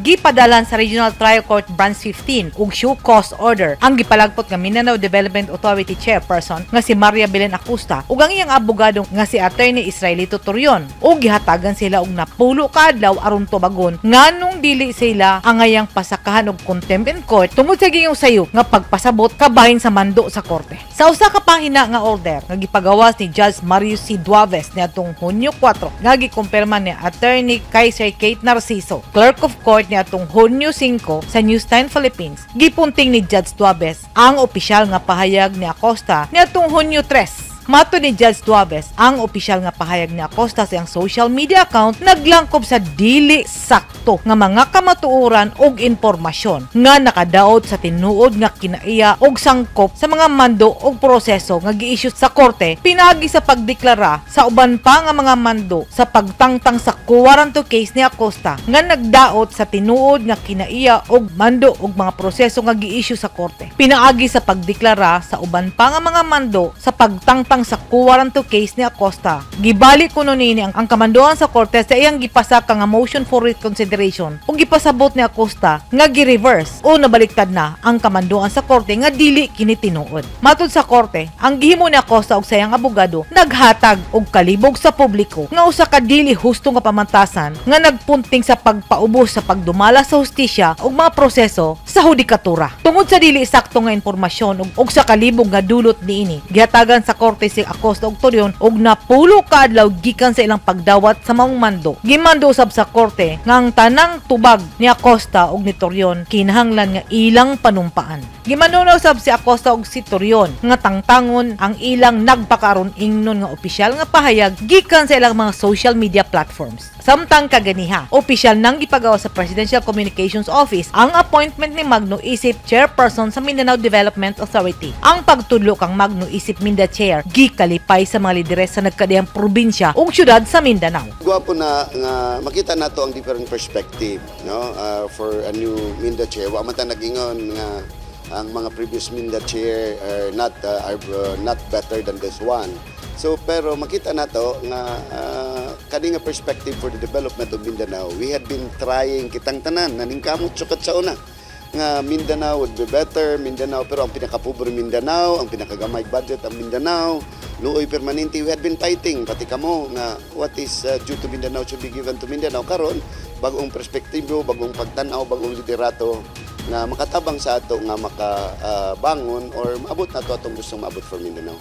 Gipadalan sa Regional Trial Court Branch 15 og show cause order ang gipalagpot nga Mindanao Development Authority chairperson nga si Maria Belen Acosta ug ang iyang abogado nga si Attorney Israelito Torion ug gihatagan sila og 10 ka adlaw aron tubagon nganong dili sila angayang pasakahan og contempt in court tungod sa gihimong sayop nga pagpasabot kabahin sa mando sa korte. Sa usa ka pahina nga order nga gipagawas ni Judge Mario C. Duaves niadtong Hunyo 4 nga gikumpirma ni Attorney Kaiser Kate Narciso, Clerk of Court, niadtong Hunyo 5 sa News 10 Philippines, gipunting ni Judge Duaves ang opisyal nga pahayag ni Acosta niadtong Hunyo 3. Matod ni Judge Duaves, ang opisyal nga pahayag ni Acosta sa iyang social media account naglangkob sa dili sakto nga mga kamatuoran og impormasyon nga nakadaot sa tinuod nga kinaiya og sangkop sa mga mando og proseso nga gi-issue sa korte pinaagi sa pagdeklara sa uban pa nga mga mando sa pagtangtang sa quo warranto case ni Acosta nga nagdaot sa tinuod nga kinaiya og mando og mga proseso nga gi-issue sa korte. Pinaagi sa pagdeklara sa uban pa nga mga mando sa pagtangtang sa quo warranto case ni Acosta. Gibalik kuno niini ang kamanduan sa korte sa iyang gipasaka nga motion for reconsideration ug gipasabot ni Acosta nga gi-reverse o nabaliktad na ang kamanduan sa korte nga dili kini tinuod. Matod sa korte, ang gihimo ni Acosta og sa iyang abogado naghatag og kalibog sa publiko nga usa ka dili husto nga pamantasan nga nagpunting sa pagpaubos sa pagdumala sa hustisya ug mga proseso sa hudikatura. Tungod sa dili sakto nga impormasyon ug sa kalibog nga dulot niini, gihatagan sa korte si Acosta ug Torion og 10 ka adlaw gikan sa ilang pagdawat sa maong mando. Gimando usab sa korte nga ang tanang tubag ni Acosta ug ni Torion kinahanglan nga ilang panumpaan. Gimando na usab si Acosta ug si Torion nga tangtangon ang ilang nagpakaron ingnon nga opisyal nga pahayag gikan sa ilang mga social media platforms. Samtang kaganiha, opisyal nang gipagawas sa Presidential Communications Office ang appointment ni Magno isip chairperson sa Mindanao Development Authority. Ang pagtudlo kang Magno isip Minda Chair gikalipay sa mga lideres sa nagkadiyang probinsya ug syudad sa Mindanao. Gwapo na nga makita nato ang different perspective, no, for a new Minda chair. Wa man ta nag-ingon nga ang mga previous Minda chair are not better than this one. So pero makita nato nga kani nga perspective for the development of Mindanao. We had been trying kitang tanan naningkamot sukat sa una nga Mindanao would be better, Mindanao, pero ang pinakapobre Mindanao, ang pinakagamay budget ang Mindanao, luoy permanente. We had been fighting, pati kamo, nga what is due to Mindanao should be given to Mindanao. Karon, bagong perspektibo, bagong pagtan-aw, bagong liderato nga makatabang sa ato nga makabangon or maabot nato atong gustong maabot for Mindanao.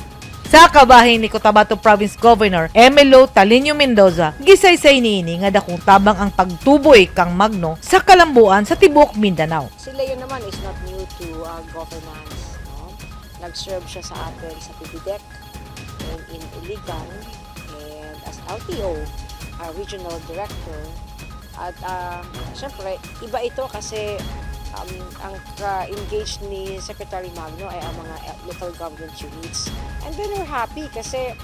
Sa kabahin ni Cotabato Province Governor Emilo Talino Mendoza, gisaysay niini nga dakong tabang ang pagtuboy kang Magno sa kalambuan sa tibuok Mindanao. Si Leo naman is not new to governance. No? Nag-serve siya sa atin sa PHIVIDEC and in Iligan and as LTO, regional director. At syempre, iba ito kasi ang ka-engage ni Secretary Magno ay ang mga local government units. And then we're happy kasi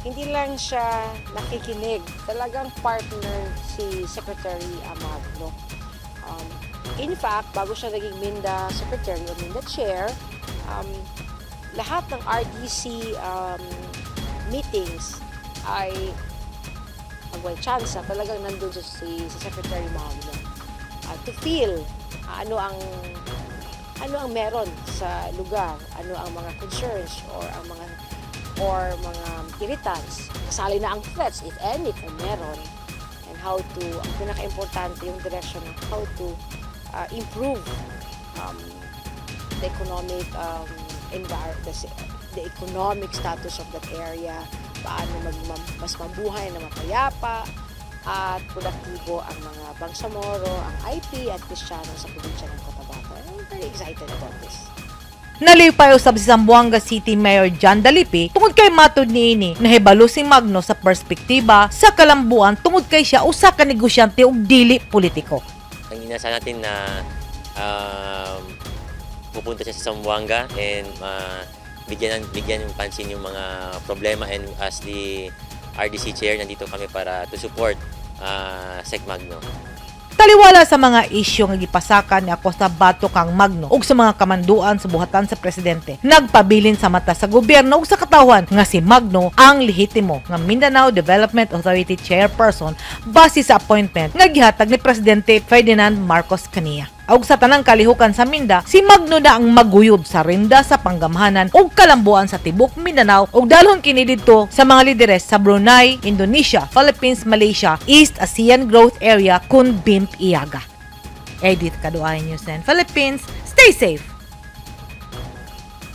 hindi lang siya nakikinig. Talagang partner si Secretary Magno. In fact, bago siya naging MinDA Secretary o MinDA Chair, lahat ng RDC meetings ay pag may chance, talagang nandun siya si Secretary Magno to feel ano ang meron sa lugar, ano ang mga concerns or mga irritants. Kasali na ang threats, if any, kung meron, and how to, ang pinaka-importante, yung direction ng how to improve the economic status of that area, paano mas mabuhay na mapayapa at produktibo ang mga Bangsamoro, ang IP at Kristiyano sa probinsya ng Cotabato. I'm very excited about this. Nalipay usab si Zamboanga City Mayor John Dalipi tungod kay matod niini nahibalo si Magno sa perspektiba sa kalambuan tungod kay siya usa ka negosyante ug dili politiko. Ang inaasahan natin na pupunta siya sa Zamboanga and bigyan ng pansin yung mga problema, and as the RDC chair, nandito kami para to support Sec Magno. Taliwala sa mga isyu nga gipasakan ni Acosta batok kang Magno ug sa mga kamanduan sa buhatan sa presidente, nagpabilin sa mata sa gobyerno ug sa katawhan nga si Magno ang lehitimo nga Mindanao Development Authority chairperson base sa appointment nga gihatag ni Presidente Ferdinand Marcos kaniya. Ug sa tanang kalihukan sa Minda, si Magno na ang maguyod sa rinda sa panggamhanan ug kalambuan sa tibok Mindanao ug dalhon kini didto sa mga lideres sa Brunei, Indonesia, Philippines, Malaysia, East ASEAN Growth Area kun BIMP IAGA. Edith Kaduay, News 9 Philippines. Stay safe.